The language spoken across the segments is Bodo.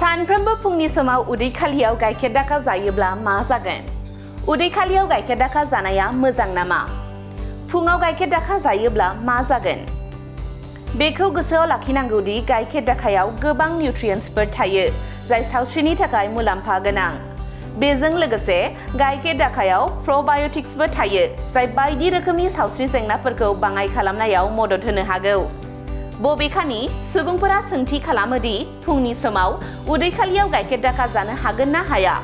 सानफ्रोमबो फुंनि समाव उदै खालियाव गाइखेर दाखा जायोब्ला मा जागोन? उदै खालियाव गाइखेर दाखा जानाया मोजां नामा? फुङाव गाइखेर दाखा जायोब्ला मा जागोन? बेखौ गोसोआव लाखिनांगौ दि गाइखेर दाखायाव गोबां निउट्रियेन्ट्सफोर थायो जाय सावस्रिनि थाखाय मुलाम्फा गोनां। बेजों लोगोसे गाइखेर दाखायाव प्रबाय'टिक्सबो थायो जाय बायदि रोखोमनि सावस्रि जेंनाफोरखौ बाङाइ खालामनायाव मदद होनो हागौ। बबेखानि सुबुंफोरा सोंथि खालामो दि फुंनि समाव उदै खालियाव गाइखेर दाखा जानो हागोन ना हाया?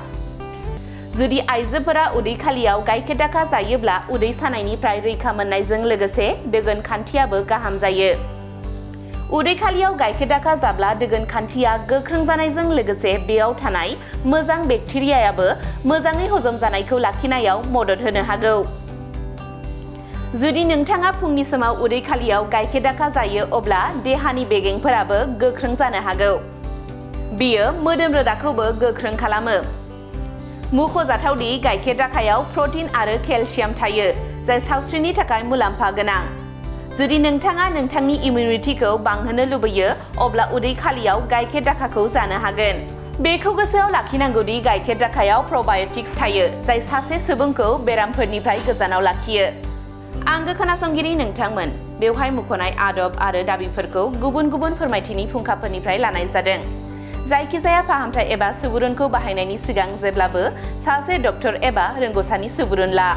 जुदि आइजोफोरा उदै खालियाव गाइखेर दाखा जायोब्ला उदै सानायनिफ्राय रैखा मोननायजों लोगोसे दोगोन खान्थियाबो गाहाम जायो। उदै खालियाव गाइखेर दाखा जाब्ला दोगोन खान्थिया गोख्रों जानायजों लोगोसे बेयाव थानाय मोजां बेक्टेरियायाबो मोजाङै हजम जानायखौ लाखिनायाव मदद होनो हागौ। जुदि नोंथाङा फुंनि समाव उदै खालियाव गाइखेर दाखा जायो अब्ला देहानि बेगेंफोराबो गोख्रों जानो हागौ। बेयो मोदोम रोदाखौबो गोख्रों खालामो। मुंख'जाथाव दि गाइखेर दाखायाव प्रटिन आरो केलसियाम थायो जाय सावस्रिनि थाखाय मुलाम्फा गोनां। जुदि नोंथाङा नोंथांनि इमिउनिटिखौ बांहोनो लुबैयो अब्ला उदै खालियाव गाइखेर दाखाखौ जानो हागोन। बेखौ गोसोआव लाखिनांगौ दि गाइखेर दाखायाव प्रबाय'टिक्स थायो जाय सासे सुबुंखौ बेरामफोरनिफ्राय गोजानाव लाखियो। आंगो खोनासंगिरि नोंथांमोन, बेवहाय मुंख'नाय आदब आरो दाबिफोरखौ गुबुन गुबुन फोरमायथिनि फुंखाफोरनिफ्राय लानाय जादों। जायखिजाया फाहामथाय एबा सुबुरुनखौ बाहायनायनि सिगां जेब्लाबो सासे डक्टर एबा रोंग'सारनि सुबुरुन ला।